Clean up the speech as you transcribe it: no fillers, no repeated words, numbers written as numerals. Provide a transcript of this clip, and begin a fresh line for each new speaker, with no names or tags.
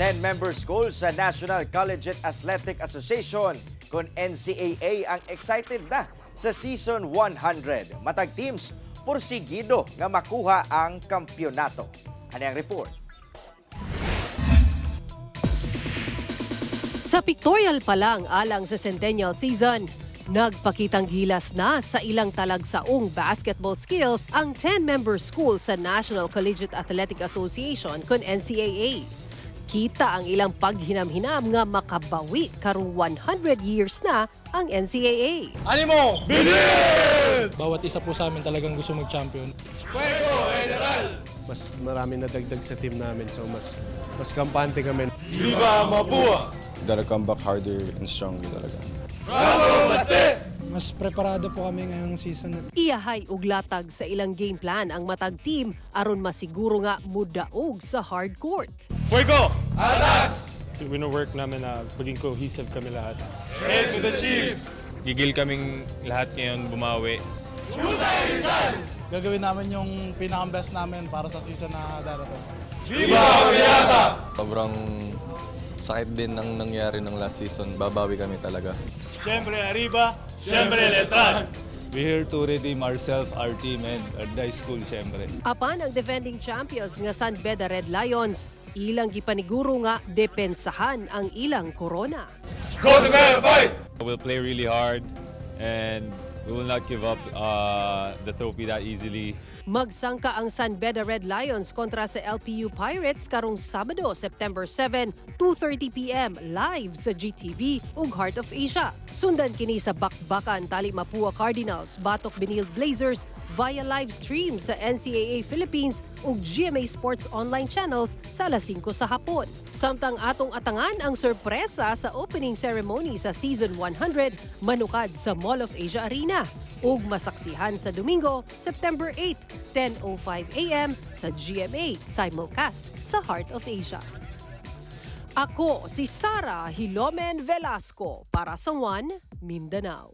10 member schools sa National Collegiate Athletic Association kon NCAA ang excited na sa Season 100. Matag teams pursigido nga makuha ang kampyonato. Ano ang report?
Sa pictorial pa lang alang sa Centennial Season, nagpakitang gilas na sa ilang talagsaong basketball skills ang 10-member school sa National Collegiate Athletic Association kon NCAA. Kita ang ilang paghinam-hinam nga makabawi karong 100 years na ang NCAA.
Animo!
Bawat isa po sa amin talagang gusto mag-champion.
Mas marami na dagdag sa team namin, so mas kampante kami.
Viva Mapua!
Gotta come back harder and stronger talaga.
Mas preparado po kami ngayong season na
Iyahay og latag sa ilang game plan ang matag team aron masiguro nga mudaog sa hard court.
Fuego!
Wino-work namin na maging cohesive kami lahat.
Hail to the Chiefs!
Gigil kaming lahat ngayon bumawi.
Gagawin namin yung pinaka-best namin para sa season na darating.
Viva Pirata!
Sobrang sakit din ng nangyari ng last season. Babawi kami talaga.
Siyempre arriba, siyempre Letran!
We're here to redeem ourselves, our team, and our high school, siyempre.
Apan ang defending champions nga San Beda Red Lions, ilang gipaniguro nga depensahan ang ilang korona.
Go San Beda, fight!
We'll play really hard and we will not give up the trophy that easily.
Magsangka ang San Beda Red Lions kontra sa LPU Pirates karong Sabado, September 7, 2:30 p.m. live sa GTV ug Heart of Asia. Sundan kini sa bakbakan Tali Mapua Cardinals, Batok Benilde Blazers via live stream sa NCAA Philippines ug GMA Sports online channels sa alas 5 sa hapon. Samtang atong atangan ang sorpresa sa opening ceremony sa Season 100 manukad sa Mall of Asia Arena ug masaksihan sa Domingo, September 8, 10:05 a.m. sa GMA simulcast sa Heart of Asia. Ako si Sara Hilomen Velasco para sa One Mindanao.